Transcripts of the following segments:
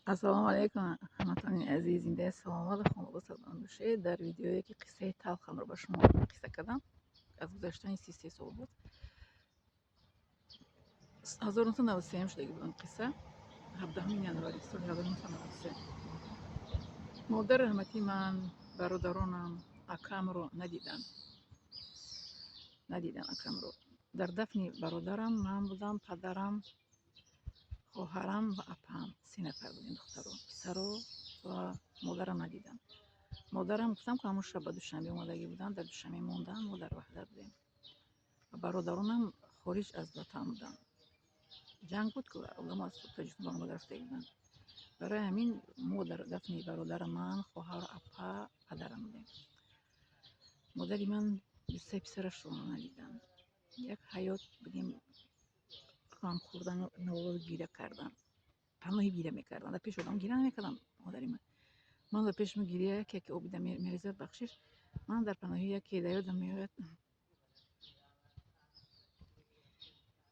Ассалому алайкум, ҳамватанони азиз, зиндаи саломат ва хонавода сарбаланд бошед. Дар видеое ки қиссаи талхамро ба шумо қисса кардам, аз гузаштани 33 сол буд. 1993 шудаги буд он қисса, 17 январи соли 1993. Модари раҳматии ман, бародаронам акамро надиданд. Надидам акамро. Дар дафни бародарам ман будам, падарам, хоҳарам ва апаам. Се нафар будем, духтаро. Писаро ва модарам надидам. Модарам, гуфтам, ки ҳамон шаб ба Душанбе омадагӣ буданд, дар Душанбе монданд, мо дар Ваҳдат будем. Ва бародаронам хориҷ аз ватан буданд. Ҷанг буд, ки одамо аз Тоҷикистон баромада рафтагӣ буданд. Барои ҳамин мо дар дафни бародарам ман, хоҳару апа, падарам будем. Модари ман ҷуссаи писарашро надиданд. Як ҳаёт бигем, ғам хӯрдану нолу гиря кардан. Паноҳи гиря мекарданд. Дар пеши одам гиря намекардам модари ман. Ман дар пеши гиря яке яке обида мерезад, бахшиш. Ман дар паноҳи яке дар ёдам меояд,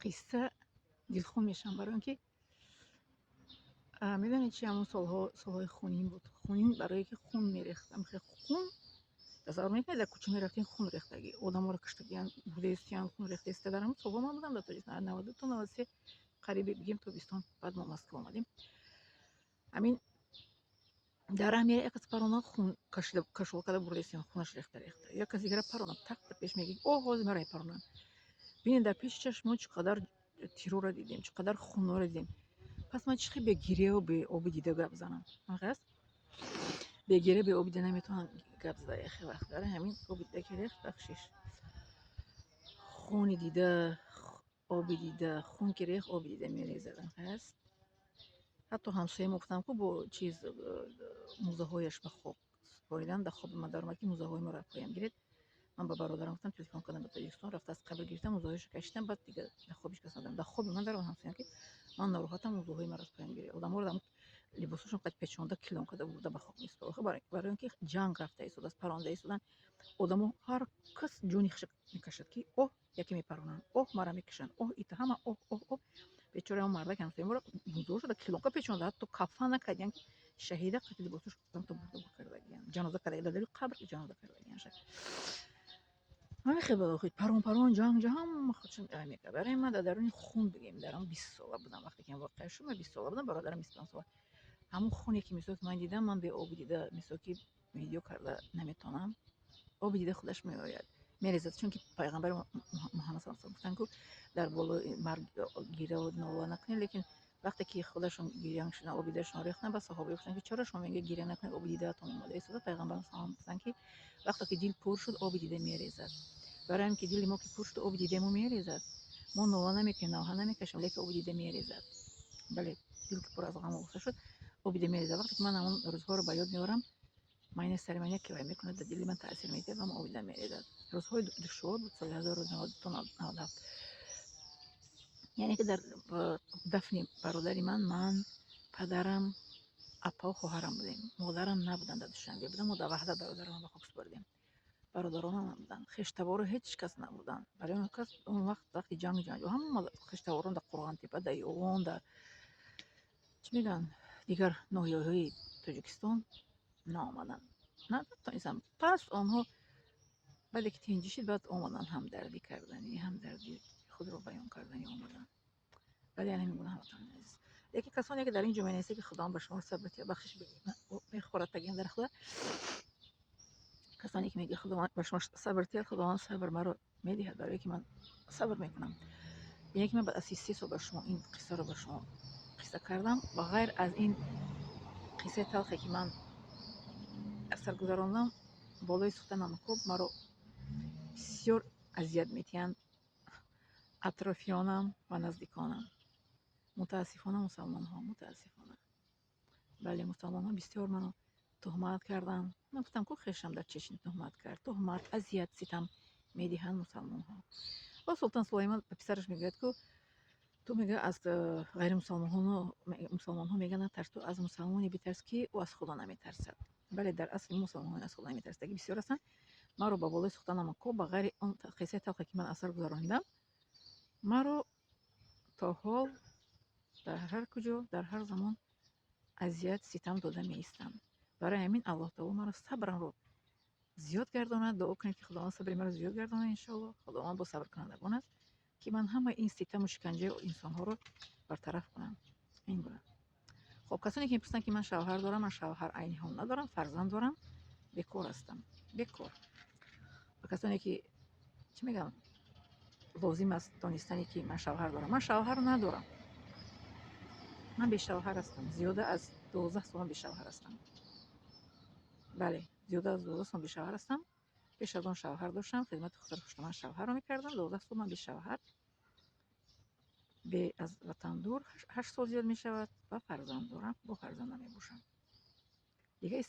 қисса дилхун мешавам, барои он ки медонед чи, ҳамон солҳо солҳои хунин буд. Хунин барое ки хун мерехт. Хун тасаввур мекунед, дар кӯча мерафтем, хун рехтагӣ, одаморо куштагиянд, бурдаистиянд, хун рехтаиста. Дар ҳамон солҳо ман будам дар Тоҷикистон, аз 92 то 93 қариби, бигем, тобистон, баъд мо Москва омадем. Ҳамин дар раҳ мера, як кас парона, хун кашида, кашол карда бурдаистиянд, хунаш рехта рехта. Як кас дигара парона, тақ дар пеш меги, о ҳозир мара паронанд. Бинед, дар пеши чашми мо чӣ қадар террорро дидем, чӣ қадар хунҳоро дидем. Пас ман чӣ хел бе гиряву бе оби дида гап занам? Аст? Бе гиря, бе оби дида наметавонам гап зада яхе вақт. Барои ҳамин оби дида ки рехт, бахшиш. Хуни дида, оби дида, хун ки рехт, оби дида мерезад. Аст? Ҳатто ҳамсоя мо, гуфтам ку, бо чиз мӯзаҳояш ба хок супоридан, дар хоби ман даромад, ки мӯзаҳои маро поям гиред. Ман ба бародарам гуфтам, телефон кардам ба Тоҷикистон, рафта аз қабр гирифтам, мӯзаҳояшро кашидам, баъд дига дар хобиш кас надорам. Дар хоби ман даромад ҳамсоям, ки ман нороҳатам, мӯзаҳои маро аз поям гиред. Одаморо дар либосошон қад печонда, килон карда бурда ба хок месупорад. Барои он ки ҷанг рафта истодааст, паронда истоданд. Одамо ҳар кас ҷони хиша мекашад, ки оҳ, яке мепаронанд, оҳ, мара мекашанд, оҳ, ита ҳама оҳ, оҳ, оҳ. Бечора он мардак ҳамсоя моро мӯзаҳошо дар килонка печонда, ҳатто кафан накардиянд, ки шаҳида қати либосош то бурда кардагиянд. Ҷаноза карда, дар дари қабр ҷаноза кардагиянд. Ҳамин хел бад, парон парон, ҷанг ҷа, ҳама худшон мекард. Барои ман дар даруни хун, бигем, дар он 20 сола будам вақте ки ин воқеа шуд, ман 25 сола будам, бародарам 25 сола. Ҳамон хуне ки мисол ки ман дидам, ман бе оби дида мисол ки видео карда наметавонам. Оби дида худаш меояд, мерезад, чунки пайғамбари Муҳаммад саллаллоҳу алайҳи гуфтанд, ку дар болои марг гиряву нола накунед, лекин вақте ки худашон гирян шудан, оби дидашон рехтанд, ба саҳоба гуфтанд, ки чаро шумо мегӯед гиря накунед, оби дидаатон омода истода? Пайғамбар саллаллоҳу гуфтанд, ки вақте ки дил пур шуд, оби дида мерезад. Барои ҳам ки дили мо ки пур шуд, оби дидаи мо мерезад. Мо нола намекунем, навҳа намекашем, лекин оби дида мерезад. Бале, дил ки пур аз ғаму ғусса шуд, оби дида мерезад. Вақте ки ман ҳамон рӯзҳоро ба ёд меорам, майнаи сари ман яке вай мекунад, дар дили ман таъсир медиҳад ва оби дида мерезад. Рӯзҳои душвор буд соли 1997. Яъне ки дар дафни бародари ман ман, падарам, апаву хоҳарам будем. Модарам набуданд, дар Душанбе буданд, мо дар Ваҳдат бародарамро ба хок супоридем. Бародаронам набуданд, хештабору ҳеҷ кас набуданд. Барои он кас он вақт, вақти ҷангу ҷанҷол, ҳама хештаборон дар Қурғонтепа, дар Ёвон, дар чӣ мегӯянд, дигар ноҳияҳои Тоҷикистон наомаданд. Натонистанд. Пас онҳо баъде ки тинҷӣ шид, баъд омаданд ҳамдардӣ кардани, ҳамдардии худро баён кардани омаданд. Вале ҳамин гуна, ҳамватанони азиз. Лекин касоне ки дар ин ҷо менависед, ки Худованд ба шумо сабр диҳад, бахшиш мехӯрад тагиам дар худо. Касоне ки мегӯяд Худованд ба шумо сабр диҳад, Худованд сабр маро медиҳад, барое ки ман сабр мекунам. Яъне ки ман баъд аз 33 сол ба шумо ин қиссаро ба шумо қисса кардам, ва ғайр аз ин қиссаи талхе ки ман аз сар гузарондам, болои сӯхта намакоб маро бисёр азият медиҳанд атрофиёнам ва наздиконам. Мутаассифона, мусалмонҳо, мутаассифона. Бале, мусалмонҳо бисёр маро туҳмат карданд. Ман гуфтам ку, хешам дар Чечня туҳмат кард. Туҳмат, азият, ситам медиҳанд мусалмонҳо. Ва Султон Сулаймон ба писараш мегӯяд, ку ту, мегӯяд, аз ғайримусалмонҳо, мусалмонҳо мегӯянд, натарс, ту аз мусалмоне битарс, ки ӯ аз Худо наметарсад. Бале, дар асл мусалмонҳо аз Худо наметарсадаги бисёр ҳастанд. Маро ба болои сӯхта намакоб, ба ғайри он қиссаи талхе ки ман аз сар гузаронидам, маро то ҳол дар ҳар куҷо, дар ҳар замон Азият, ситам дода меистанд. Барои ҳамин Аллоҳ таоло маро сабрамро зиёд гардонад. Дуо кунед, ки Худованд сабри маро зиёд гардонад, иншоалло. Худованд бо сабркунандагон аст, ки ман ҳамаи ин ситаму шиканҷаи инсонҳоро бартараф кунам. Ин гуна. Хоб, касоне ки мепурсанд, ки ман шавҳар дорам, ман шавҳар айни ҳол надорам, фарзанд дорам, бекор ҳастам, бекор. Ва касоне ки, чӣ мегӯям, лозим аст донистане, ки ман шавҳар дорам, ман шавҳар надорам, ман бешавҳар ҳастам. Зиёда аз 12 сол ман бешавҳар ҳастам. Бале, зиёда аз 12 сол бешавҳар ҳастам. Пеш аз он шавҳар доштам, хидмати хусари хуштоман шавҳарро мекардам. 12 сол ман бешавҳар, бе аз ватан дур, 8 сол зиёд мешавад, ва фарзанд дорам, бо фарзандам мебошам. Дигар ин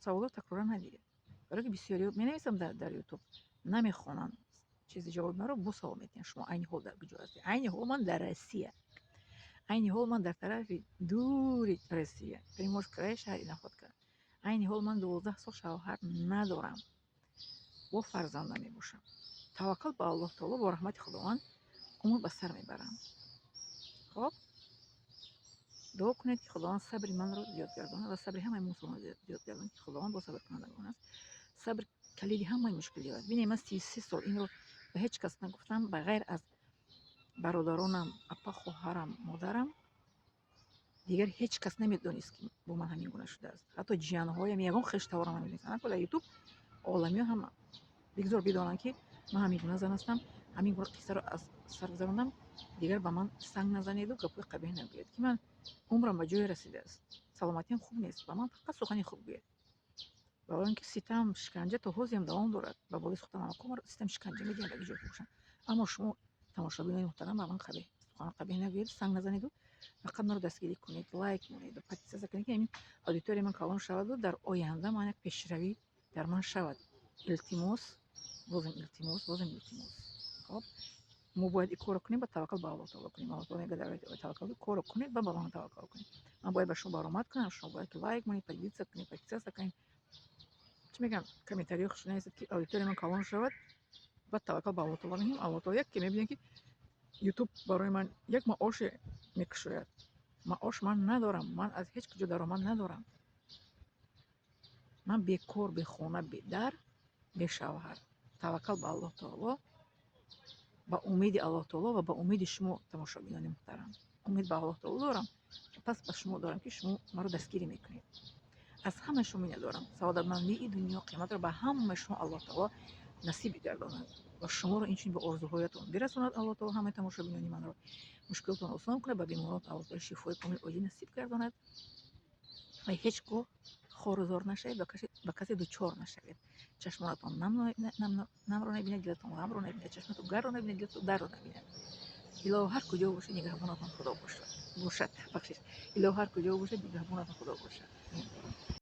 саволро такрора надидед, барое ки бисёриҳо менависам дар Ютуб, намехонанд чизи ҷавоби маро, бо савол медиҳанд: «Шумо айни ҳол дар куҷо ҳастед?» Айни ҳол ман дар Россия, айни ҳол ман дар тарафи дури Россия, Приморск край, шаҳри Находка. Айни ҳол ман 12 сол шавҳар надорам, бо фарзандам мебошам. Таваккал ба Аллоҳ таоло, бо раҳмати Худованд умр ба сар мебарам. Хоб, дуо кунед, ки Худованд сабри манро зиёд гардонад ва сабри ҳамаи мусулмонро зиёд гардонад, ки Худованд бо сабркунандагон аст. Сабр калиди ҳамаи мушкилиҳо аст. Бинед, ман 33 сол инро ба ҳеҷ кас нагуфтам, ба ғайр аз бародаронам, апа, хоҳарам, модарам. Дигар ҳеҷ кас намедонист, ки бо ман ҳамин гуна шудааст. Ҳатто ҷиянҳоям, ягон хештаворам намедонистанд. Дар Ютуб оламиё ҳама бигзор бидонанд, ки ман ҳамин гуна зан ҳастам, ҳамин гуна қиссаро аз сар гузарондам. Дигар ба ман санг назанеду гапҳои қабеҳ нагӯед, ки ман умрам ба ҷое расидааст, саломатиам хуб нест. Ба ман фақат сухани хуб гӯед, барои он ки ситам, шиканҷа то ҳозиам давом дорад. Ба болои сухтан ситам, шиканҷа медиҳанд, дар ҷое ки бошам. Аммо шумо, тамошобинони муҳтарам, ба ман қабеҳ сухан, қабеҳ нагӯед, санг назанеду фақат маро дастгирӣ кунед, лайк монеду подписаться кунед, ки ҳамин аудиторияи ман калон шаваду дар оянда ман як пешравӣ дар ман шавад. Илтимос, бозам илтимос, бозам илтимос. Хоб, мо бояд ин корро кунем, ба таваккал ба Аллоҳ таоло кунем. Аллоҳ таоло мегӯяд: «Таваккал корро кунед ва ба ман таваккал кунед». Ман бояд ба шумо баромад кунам, шумо бояд ки лайк монед, поделиться кунед, подписаться кунед, чӣ мегӯям, комментариҳо хуш нависед, ки аудиторияи ман калон шавад. Баъд таваккал ба Аллоҳ таоло мекунем. Аллоҳ таоло як ки мебинем, ки Ютуб барои ман як маоше мекушояд. Маош ман надорам, ман аз ҳеҷ куҷо даромад надорам. Ман бекор, бехона, бедар, бешавҳар. Таваккал ба Аллоҳ таоло, ба умеди Аллоҳ таоло ва ба умеди шумо, тамошобинони муҳтарам. Умед ба Аллоҳ таоло дорам, пас ба шумо дорам, ки шумо маро дастгирӣ мекунед. Аз ҳамаи шумо миннатдорам. Саодатмандии дунё, қиёматро ба ҳамаи шумо Аллоҳ таоло насиб бигардонад ва шуморо инчунин ба орзуҳоятон бирасонад. Аллоҳ таоло ҳамаи тамошобинони манро мушкилотон осон кунад, ба беморон Аллоҳ таоло шифои комил оҷил насиб гардонад ва ҳеҷ гоҳ хорузор нашавед, ба касе дучор нашавед. Чашмонатон намро набинад, дилатон ғамро набинад, чашматон гарро набинад, дилатон дарро набинад. Илоҳо, ҳар куҷо бошед, нигаҳбонатон Худо бошад. Бахшиш, илоҳо, ҳар куҷо бошед, нигаҳбонатон Худо бошад.